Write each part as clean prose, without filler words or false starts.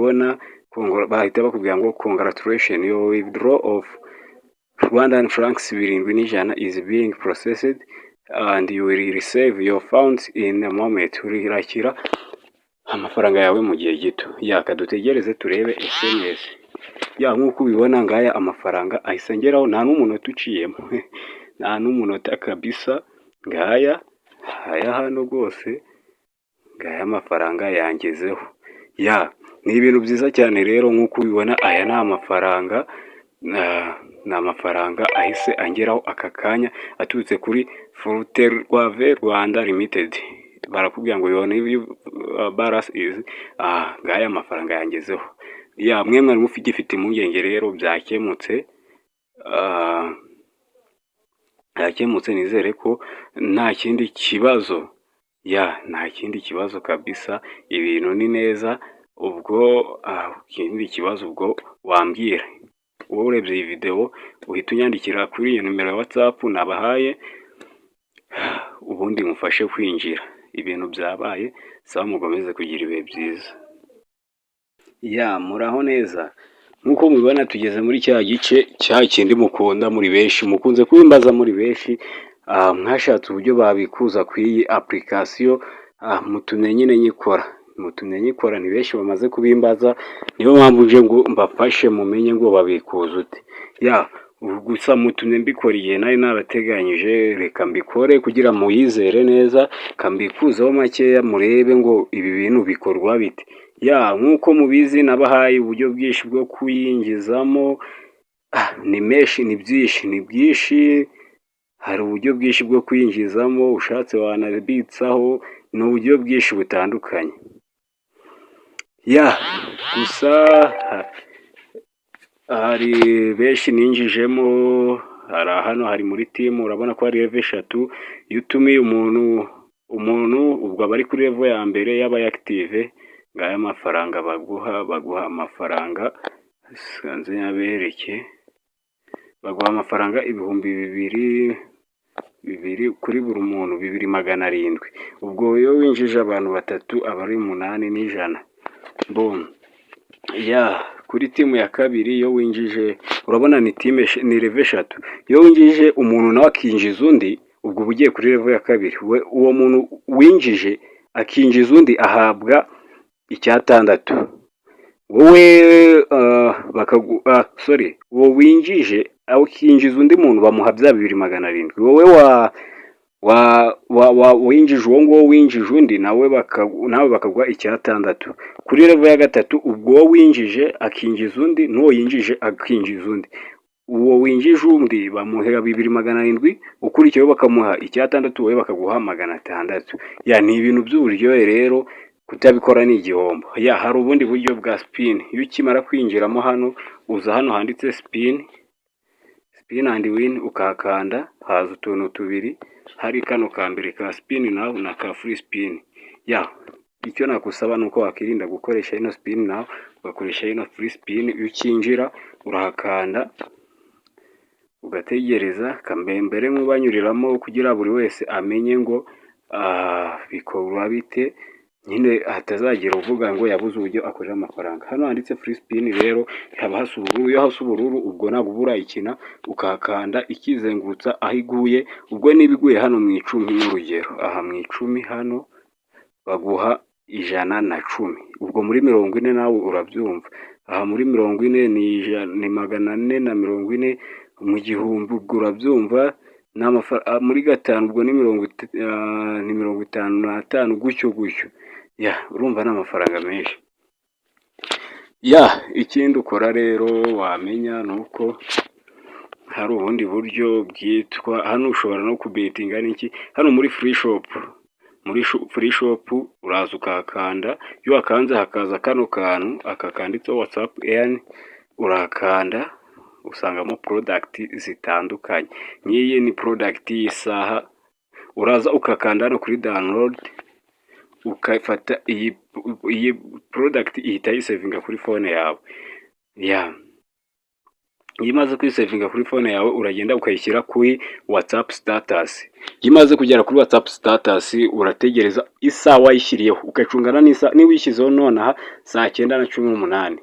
ubibona, bahita bakubwira ngo "Congratulation, your withdraw of Rwandan francs 1,700 is being processed and you will receive your funds in a moment." Urakira amafaranga yawe mu gihe gito. Yaka dutegereze turebe SMS. Ya, nk'uko ubibona, ngaya amafaranga ahise angeraho, nta n'umunota uciyemo, nta n'umunota kabisa. Ngaya aya hano rwose, ngaya amafaranga yangezeho. Ya, ni ibintu byiza cyane rero. Nk'uko ubibona, aya ni amafaranga, ni amafaranga ahise angeraho aka kanya aturutse kuri Flutterwave Rwanda Limited. Barakubwira ngo "Your balance is", ngaya amafaranga yangezeho. Ya, mwe mwari mugifite impungenge rero, byakemutse, byakemutse. Nizere ko nta kindi kibazo. Ya, nta kindi kibazo kabisa, ibintu ni neza. Ubwo ikindi kibazo ubwo wambwira. Wowe urebye iyi videwo, uhita unyandikira kuri iyo nimero ya WhatsApp nabahaye, ubundi mufashe kwinjira. Ibintu byabaye sawa, mukomeze kugira ibihe byiza. Ya, muraho neza. Nk'uko mubibona, tugeze muri cya gice cya kindi mukunda muri benshi, mukunze kubimbaza muri benshi. Mwashatse uburyo babikuza ku iyi application, mutumye nyine nyikora, mutumye nyikora. Ni benshi bamaze kubimbaza, niyo mpamvu nje ngo mbafashe mumenye ngo babikuza ute. Ya, gusa mutumye mbikora igihe nari narateganyije. Reka mbikore kugira muyizere neza, kambikuzeho makeya murebe ngo ibi bintu bikorwa bite. Ya, nk'uko mubizi, nabahaye uburyo bwinshi bwo kuyinjizamo, ni menshi, ni byinshi, ni byinshi. Hari uburyo bwinshi bwo kwinjizamo, ushatse wanabitsaho, ni uburyo bwinshi butandukanye. Ya, gusa hari benshi ninjijemo. Hari hano, hari muri team, urabona ko hari level eshatu. Iyo utumiye umuntu, ubwo aba ari kuri level ya mbere y'aba active. Ngaya amafaranga baguha, baguha amafaranga, nze nyabereke, baguha amafaranga 2000 bibiri kuri buri muntu, 2,700. Ubwo iyo winjije abantu batatu aba ari 8,100. Bon, ya, kuri team ya kabiri iyo winjije, urabona ni team, ni level eshatu. Iyo winjije umuntu nawe akinjiza undi, ubwo uba ugiye kuri level ya kabiri. Uwo muntu winjije akinjiza undi ahabwa icyatandatu. Wowe bakagu, sorry, uwo winjije akinjiza undi muntu bamuha bya 2,700. Wowe wa winjije uwo nguwo winjije undi, nawe bakaguha icyatandatu. Kuri level ya gatatu, ubwo uwo winjije akinjiza undi n'uwo yinjije akinjiza undi, uwo winjije undi bamuha 2,700, ukurikiyeho bakamuha icyatandatu, wowe bakaguha 600. Ya, ni ibintu by'uburyohe rero, kutabikora ni igihombo. Ya, hari ubundi buryo bwa spin. Iyo ukimara kwinjiramo hano, uza hano handitse spin, spin and win, ukahakanda, haza utuntu tubiri. Hari kano ka mbere ka spin now na ka free spin. Ya, icyo nakusaba ni uko wakwirinda gukoresha ino spin now, ugakoresha ino free spin. Iyo ukinjira urahakanda, ugategereza. Mbere nk'ubanyuriramo kugira buri wese amenye ngo bikorwa bite nyine, hatazagira uvuga ngo yabuze uburyo akorera amafaranga. Hano handitse free spin rero haba hasa ubururu. Iyo hasa ubururu, ubwo ntabwo uba urayikina. Ukahakanda, ikizengurutsa aho iguye. Ubwo niba iguye hano mu 10, nk'urugero aha mu 10 hano, baguha 110. Ubwo muri 40 nawe urabyumva, aha muri 40 ni 440, mu 1000 ubwo urabyumva muri gatanu, ubwo ni 55, gutyo gutyo. Ya, urumva ni amafaranga menshi. Ya, ikindi ukora rero wamenya ni uko hari ubundi buryo bwitwa, hano ushobora no kubetinga n'iki, hano muri free shop. Muri free shop uraza ukahakanda. Iyo wakanze hakaza kano kantu aka kanditseho WhatsApp earn, urakanda, usangamo product zitandukanye. Nk'iyi ni product y'isaha. Uraza ukakanda hano kuri download, ukafata iyi product, ihita yisevinga kuri phone yawe. Ya. Iyo imaze kwisavinga kuri phone yawe, uragenda ukayishyira kuri WhatsApp status. Iyo imaze kugera kuri WhatsApp status, urategereza isaha wayishyiriyeho, ugacungana n'isaha. Niba uyishyizeho nonaha saa 9:18,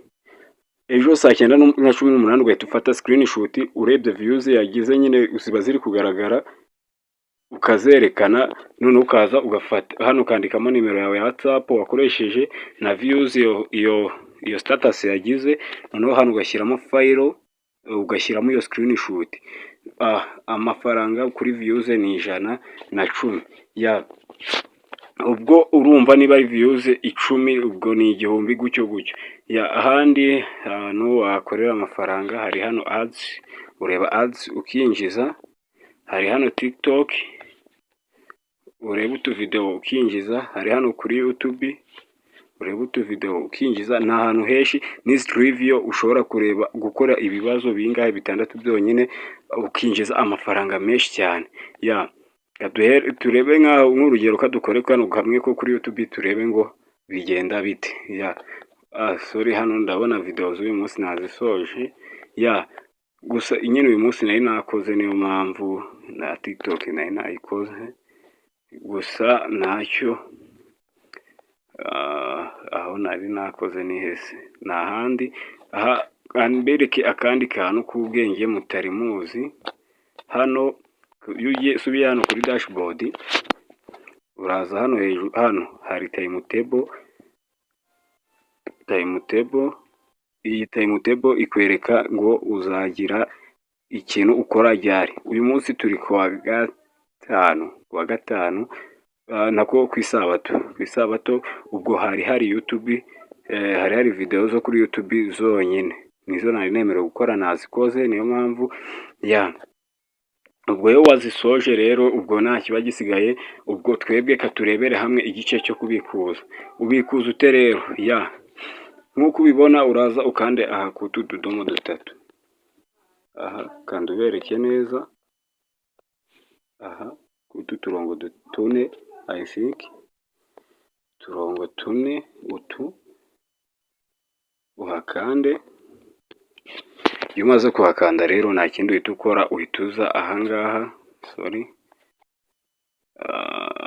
ejo saa 9:18 ugahita ufata screenshot, urebye views yagize nyine ziba ziri kugaragara, ukazerekana. Noneho ukaza ugafata hano ukandikamo nimero yawe ya WhatsApp wakoresheje na views iyo status yagize. Noneho hano ugashyiramo file, ugashyiramo iyo screenshot. Amafaranga kuri views ni 110. Ya, ubwo urumva niba ari views 10, ubwo ni 1000, gutyo gutyo. Ya, ahandi hantu wakorera amafaranga hari hano ads, ureba ads ukinjiza. Hari hano TikTok, ureba utuvidewo ukinjiza. Hari hano kuri YouTube, ureba utuvidewo ukinjiza. Ni ahantu henshi. N'izi trivia ushobora kureba, gukora ibibazo bingahe, bitandatu byonyine, ukinjiza amafaranga menshi cyane. Ya, turebe nk'urugero, kadukore kano kamwe ko kuri YouTube, turebe ngo bigenda bite. Ya, sorry, hano ndabona videwo z'uyu munsi nazisoje. Ya, gusa nyine uyu munsi nari nakoze, niyo mpamvu na TikTok nari nayikoze, gusa ntacyo. Aho nari nakoze ni hese? Ni ahandi. Aha mbereke akandi kantu k'ubwenge mutari muzi. Hano iyo usubiye hano kuri dashboard, uraza hano hejuru, hano hari timetable. Timetable, iyi timetable ikwereka ngo uzagira ikintu ukora ryari. Uyu munsi turi kuwa gatanu, kuwa gatanu nako ku isabato. Ku isabato ubwo hari YouTube, hari videwo zo kuri YouTube zonyine, nizo nari nemerewe gukora, nazikoze, niyo mpamvu. Ya, ubwo iyo wazisoje rero, ubwo nta kiba gisigaye. Ubwo twebwe katurebere hamwe igice cyo kubikuza. Ubikuza ute rero? Ya, nk'uko ubibona, uraza ukande aha ku tu tudomo dutatu aha, kanda ubereke neza, aha ku turongo tune, I think uturongo tune utu, uhakande. Iyo umaze kuhakanda rero, nta kindi uhita ukora, uhita uza ahangaha, sorry,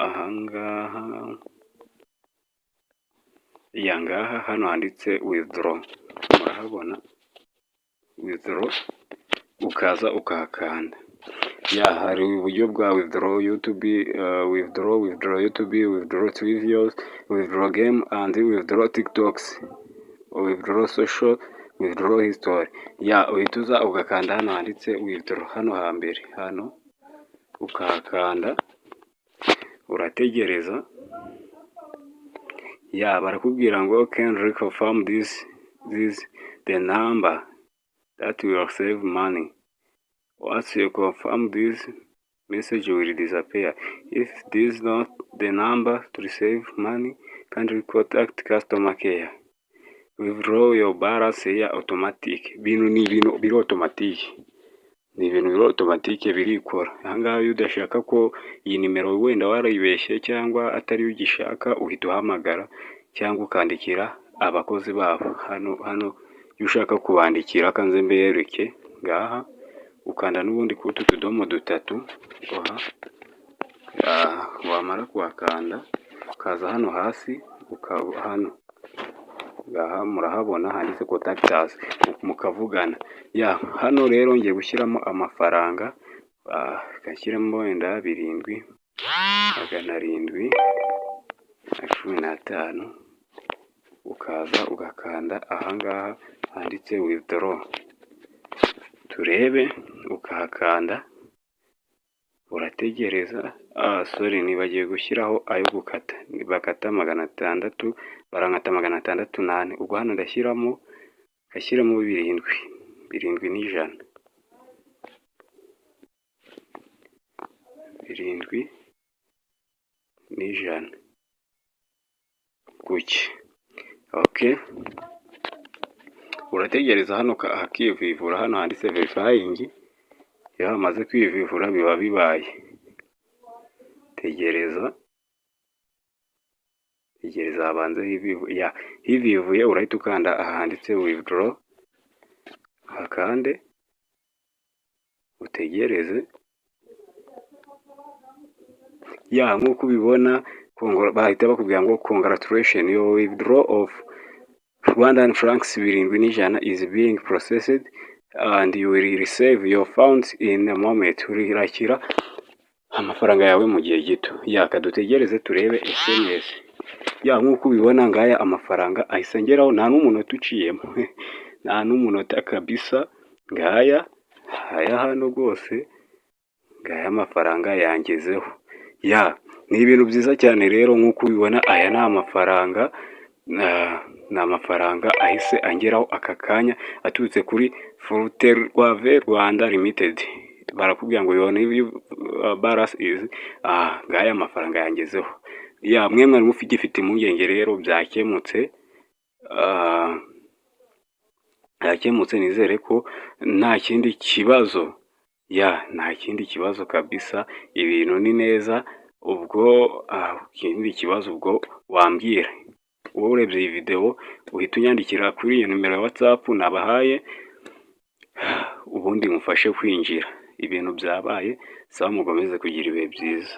ahangaha, ya, ngaha hano handitse withdraw, murahabona withdraw, ukaza ukahakanda. Ya, hari uburyo bwa withdraw YouTube, withdraw YouTube, withdraw trivias, withdraw game and withdraw TikToks, withdraw social, withdraw history. Ya, uhita uza ugakanda hano handitse withdraw, hano hambere hano ukahakanda, urategereza. Ya, barakubwira ngo "Can confirm this the number that will save money? Once you confirm, this message will disappear. If this not the number to receive money, kindly contact customer care. Withdraw your balance here automatic." Bino ni ibintu biri automatic, ni ibintu biri automatic, birikora. Ahangaha iyo udashaka ko iyi nimero, wenda warayibeshye cyangwa atari yo ugishaka, uhita uhamagara cyangwa ukandikira abakozi babo. Hano iyo ushaka kubandikira, kanze mbereke, ngaha ukanda n'ubundi kuri utu tudomo dutatu aha, wamara kuhakanda ukaza hano hasi, hano ngaha murahabona handitse "Contact us", mukavugana. Ya, hano rero ngiye gushyiramo amafaranga, ngashyiramo wenda 7,715, ukaza ugakanda ahangaha handitse withdraw, turebe, ukahakanda, urategereza. Sorry, nibagiwe gushyiraho ayo gukata, bakata 600, barankata 604. Ubwo hano ndashyiramo birindwi, 1,700, 1,700 gutya. Okay, urategereza hano hakivivura, hano handitse verifying. Iyo hamaze kwivivura biba bibaye. Tegereza, tegereza habanze hivivuye, urahita ukanda aha handitse withdraw, hakande. Utegereze. Ya, nk'uko ubibona, bahita bakubwira ngo "Congratulation, your withdraw of Rwandan francs 1,700 is being processed and you will receive your funds in a moment." Urakira amafaranga yawe mu gihe gito. Ya, kadutegereze turebe SMS. Ya, nk'uko ubibona, ngaya amafaranga ahise angeraho, nta n'umunota uciyemo, nta n'umunota kabisa. Ngaya aya hano rwose, ngaya amafaranga yangezeho. Ya, ni ibintu byiza cyane rero. Nk'uko ubibona, aya ni amafaranga, ni amafaranga ahise angeraho aka kanya aturutse kuri Flutterwave Rwanda Limited. Barakubwira ngo "Your balance is", ngaya amafaranga yangezeho. Ya, mwe mwari mugifite impungenge rero, byakemutse, byakemutse. Nizere ko nta kindi kibazo. Ya, nta kindi kibazo kabisa, ibintu ni neza. Ubwo ikindi kibazo, ubwo wambwira. Wowe urebye iyi videwo, uhita unyandikira kuri iyo nimero ya WhatsApp nabahaye, ubundi mufashe kwinjira. Ibintu byabaye sawa, mukomeze kugira ibihe byiza.